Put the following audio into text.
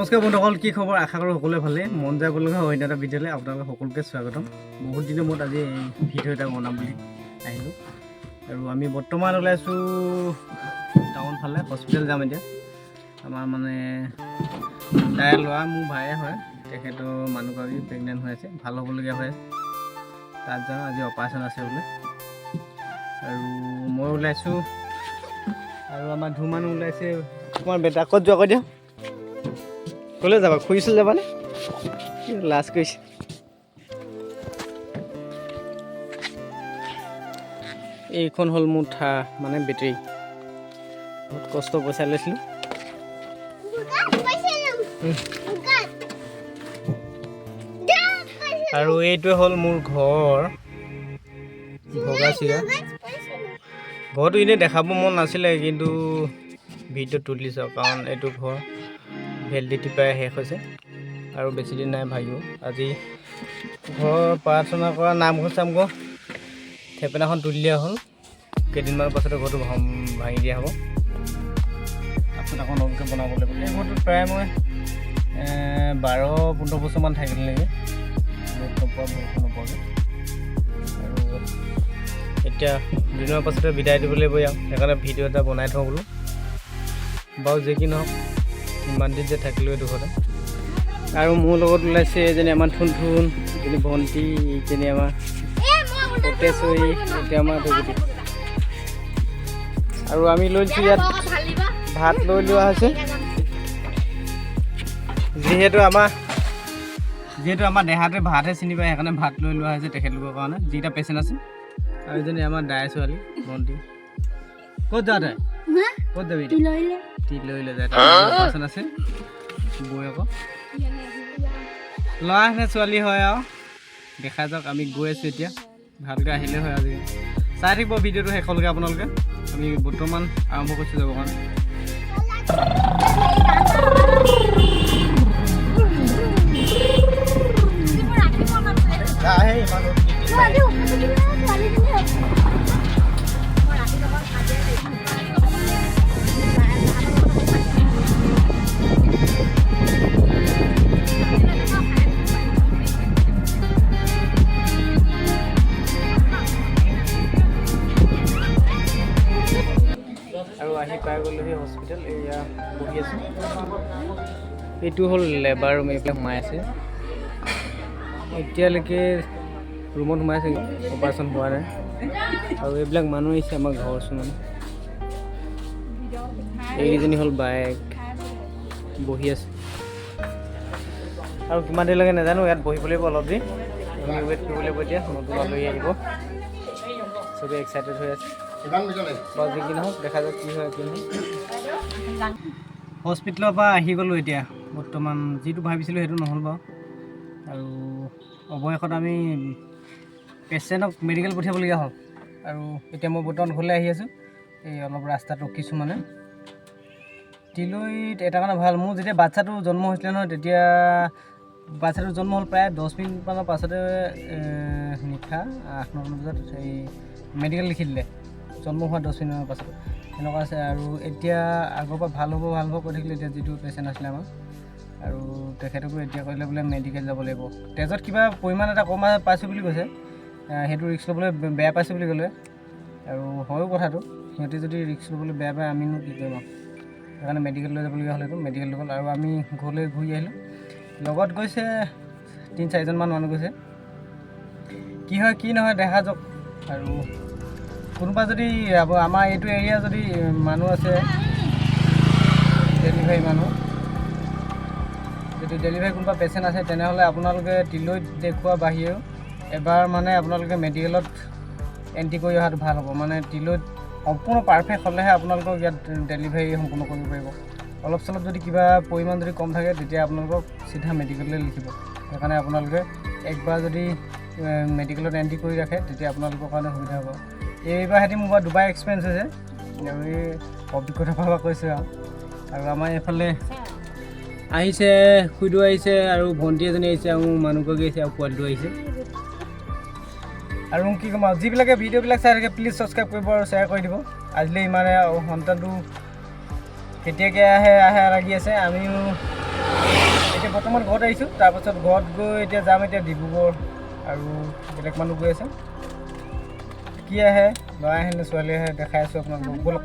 নমস্কাৰ বন্ধুসকল, কি খবৰ? আশা কৰোঁ সকলোৱে ভালেই। মন যায় লগা অন্য এটা ভিডিঅ'লৈ আপোনালোক সকলোকে স্বাগতম। বহুত দিনৰ মূৰত আজি এই ভিডিঅ' এটা বনাম বুলি আহিলোঁ আৰু আমি বৰ্তমান ওলাইছোঁ টাউন ফালে, হস্পিটেল যাম এতিয়া। আমাৰ মানে তাই ল'ৰা মোৰ ভায়ে হয়, তেখেতৰ মানুহগৰাকী প্ৰেগনেণ্ট হৈ আছে, ভাল হ'বলগীয়া হৈ আছে। তাত যাওঁ, আজি অপাৰেশ্যন আছে বোলে। আৰু মই ওলাইছোঁ আৰু আমাৰ ধুমানো ওলাইছে। তোমাৰ বেটা ক'ত যোৱা কৈ দিয়া, ক'লৈ যাবা? খুৰিছিল যাবানে? কি লাজ কৰিছে। এইখন হ'ল মোৰ থা মানে বেটেৰী, বহুত কষ্ট পইচা লৈছিলোঁ। আৰু এইটোৱে হ'ল মোৰ ঘৰ, ভগা চিগা ঘৰটো। এনেই দেখাব মন নাছিলে, কিন্তু ভিডিঅ' তুলিছোঁ, কাৰণ এইটো ঘৰ ভেলিডিটি প্ৰায় শেষ হৈছে আৰু বেছি দিন নাই ভাগিব। আজি ঘৰৰ প্ৰাৰ্থনা কৰা নামঘৰ চামঘৰ থেপেনাখন তুলি দিয়া হ'ল। কেইদিনমানৰ পাছতে ঘৰটো ভাঙি দিয়া হ'ব। তাৰপিছত আকৌ নতুনকৈ বনাব লাগিব। এই ঘৰটোত প্ৰায় মই 12-15 বছৰমান থাকিল নেকি, ৰ'দ নোপোৱা, বৰষুণ নোপোৱাকৈ। আৰু এতিয়া দুদিনৰ পাছতে বিদায় দিব লাগিব ইয়াক, সেইকাৰণে ভিডিঅ' এটা বনাই থওঁ বোলো। বাৰু যি কি নহওক, ইমান দিন যে থাকিলোঁ এইটো ঘৰতে। আৰু মোৰ লগত ওলাইছে এজনী আমাৰ থুন থুন, এজনী ভণ্টি, এইজনী আমাৰ পটেশ্বৰী, এতিয়া আমাৰ ধুগুটি। আৰু আমি লৈছোঁ ইয়াত ভাত লৈ লোৱা হৈছে, যিহেতু আমাৰ দেহাটোৱে ভাতহে চিনি পায়, সেইকাৰণে ভাত লৈ লোৱা হৈছে তেখেতলোকৰ কাৰণে, যিকেইটা পেচেণ্ট আছে। আৰু এজনী আমাৰ দাই ছোৱালী ভণ্টি। ক'ত যোৱা তই? ক'ত যাবি? তিলৈ যায়, অপাৰেশ্যন আছে বৈ আকৌ। ল'ৰা নে ছোৱালী হয় আৰু দেখা যাওক। আমি গৈ আছোঁ এতিয়া, ভালকৈ আহিলে হয় আজি। চাই থাকিব ভিডিঅ'টো শেষলৈকে আপোনালোকে। আমি বৰ্তমান আৰম্ভ কৰিছোঁ যাবৰ কাৰণে। আহে ইমান ৰ'দ। আৰু আহি পাই গ'লোহি হস্পিটেল। এয়া বহি আছোঁ। এইটো হ'ল লেবাৰ ৰুম, এইবিলাক সোমাই আছে। এতিয়ালৈকে ৰুমত সোমাই আছে, অপাৰেশ্যন হোৱা নাই। আৰু এইবিলাক মানুহ আহিছে আমাৰ ঘৰৰ ওচৰ মানুহ। এইকেইজনী হ'ল বায়েক, বহি আছে। আৰু কিমান দেৰিলৈকে নাজানো, ইয়াত বহিব লাগিব অলপ দেৰি। আমি ৱেইট কৰিব লাগিব। এতিয়া নতুন আলহী আহিব, চবেই এক্সাইটেড হৈ আছে। বাৰু যি কি নহওক, দেখা যাওক কি হয় কি নহয়। হস্পিটেলৰ পৰা আহি গ'লোঁ এতিয়া বৰ্তমান। যিটো ভাবিছিলোঁ সেইটো নহ'ল বাৰু। আৰু অৱশেষত আমি পেচেণ্টক মেডিকেল পঠিয়াবলগীয়া হ'ল। আৰু এতিয়া মই বৰ্তমান ঘৰলৈ আহি আছোঁ। এই অলপ ৰাস্তাত ৰখিছোঁ। মানে তিলৈত এটা কাৰণে ভাল, মোৰ যেতিয়া বাচ্ছাটো জন্ম হৈছিলে নহয়, তেতিয়া বাচ্ছাটো জন্ম হ'ল প্ৰায় 10 মিনিটমানৰ পাছতে নিশা 8-9মান বজাত এই মেডিকেল লিখি দিলে, জন্ম হোৱা 10 মিনিটমানৰ পাছতে। সেনেকুৱা আছে। আৰু এতিয়া আগৰ পৰা ভাল হ'ব ভাল হ'ব কৈ থাকিলে, এতিয়া যিটো পেচেণ্ট আছিলে আমাৰ আৰু তেখেতকো এতিয়া কৰিলে বোলে মেডিকেল যাব লাগিব। তেজত কিবা পৰিমাণ এটা কম পাইছোঁ বুলি কৈছে, সেইটো ৰিস্ক ল'বলৈ বেয়া পাইছোঁ বুলি ক'লে। আৰু হয়ো কথাটো, সিহঁতে যদি ৰিস্ক ল'বলৈ বেয়া পায়, আমিনো কি কৰিম আৰু? সেইকাৰণে মেডিকেল লৈ যাবলগীয়া হ'ল, সেইটো মেডিকেল লৈ গ'ল। আৰু আমি ঘৰলৈ ঘূৰি আহিলোঁ। লগত গৈছে তিনি চাৰিজনমান মানুহ গৈছে। কি হয় কি নহয় দেখা যাওক। আৰু কোনোবা যদি আমাৰ এইটো এৰিয়া যদি মানুহ আছে, ডেলিভাৰী মানুহ, যদি ডেলিভাৰী কোনোবা পেচেণ্ট আছে, তেনেহ'লে আপোনালোকে তিলৈত দেখুওৱা বাহিৰেও এবাৰ মানে আপোনালোকে মেডিকেলত এণ্ট্ৰি কৰি অহাটো ভাল হ'ব। মানে তিলৈত সম্পূৰ্ণ পাৰফেক্ট হ'লেহে আপোনালোকক ইয়াত ডেলিভাৰী সম্পূৰ্ণ কৰিব পাৰিব। অলপ চলপ যদি কিবা পৰিমাণ যদি কম থাকে, তেতিয়া আপোনালোকক চিধা মেডিকেললৈ লিখিব। সেইকাৰণে আপোনালোকে একবাৰ যদি মেডিকেলত এণ্ট্ৰি কৰি ৰাখে, তেতিয়া আপোনালোকৰ কাৰণে সুবিধা হ'ব। এইবাৰ সেতি মোৰ বাৰু দুবাৰ এক্সপিৰিয়েঞ্চ হৈছে আৰু এই অভিজ্ঞতাৰ পৰা কৈছোঁ আৰু। আৰু আমাৰ এইফালে আহিছে, খুইদেউ আহিছে আৰু ভণ্টি এজনী আহিছে আৰু মানুহগৰাকী আহিছে আৰু পোৱালিটো আহিছে। আৰু কি ক'ম আৰু, যিবিলাকে ভিডিঅ'বিলাক চাই থাকে, প্লিজ ছাবস্ক্ৰাইব কৰিব আৰু শ্বেয়াৰ কৰি দিব। আজিলৈ ইমানে। আৰু সন্তানটো কেতিয়াকৈ আহে আহে লাগি আছে। আমিও এতিয়া বৰ্তমান ঘৰত আহিছোঁ। তাৰপাছত ঘৰত গৈ এতিয়া যাম এতিয়া ডিব্ৰুগড়, আৰু বেলেগ মানুহ গৈ আছে। কি আহে, ল'ৰা আহে নে ছোৱালী আহে, দেখাই আছোঁ আপোনালোকক। ব'লক।